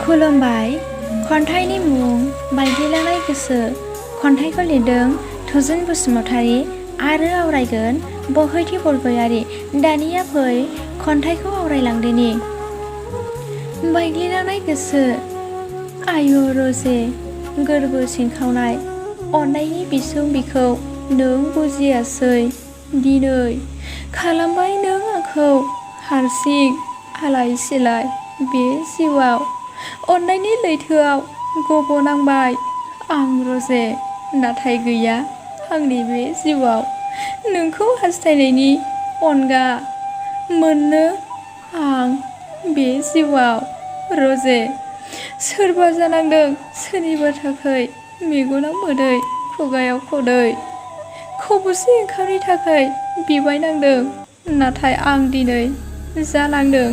खुलुमबाय खन्थाइनि मुं बायग्लिलांनाय गोसो खन्थाइखौ लिरदों थुजुन बसुमतारी आरो आवरायगोन बहैथि बरगयारी। दानिया फै खन्थाइखौ आवरायलांदोनि। बायग्लिलांनाय गोसो आयु रजे गोरबो सिनखावनाय अननायनि बिसौ बिखौ नों बुजियासै दिनै खालामबाय नों आंखौ हारसिं आलाय सिलाय बे जिउआव अननायनि लैथोआव गबनांबाय आं रजे नाथाय गैया आंनि बे जिउआव नोंखौ हास्थायनायनि अनगा मोननो आं बे जिउआव रजे सोरबा जानांदों सोरनिबा थाखै मेगनाव मोदै खुगायाव खदै खब'से ओंखामनि थाखाय बिबायनांदों नाथाय आं दिनै जानांदों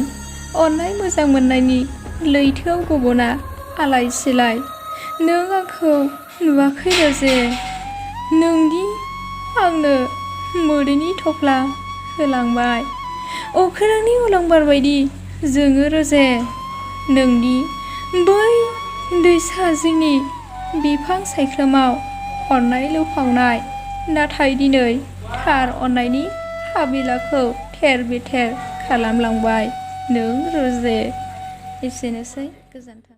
अननाय मोजां मोननायनि लैथोआव गबना आलाय सिलाय। नों आंखौ नुवाखै रजे नोंदि आंनो मोदैनि थफ्ला होलांबाय अख्रांनि अलंबार बायदि जोङो रजे नोंदि बै दैसा जिंनि बिफां सायख्लुमाव अननाय लुफावनाय नाथाय दिनै थार अननायनि हाबिलाखौ थेर बेथेर खालामलांबाय नों रजे। एसेनोसै गोजोन्थों।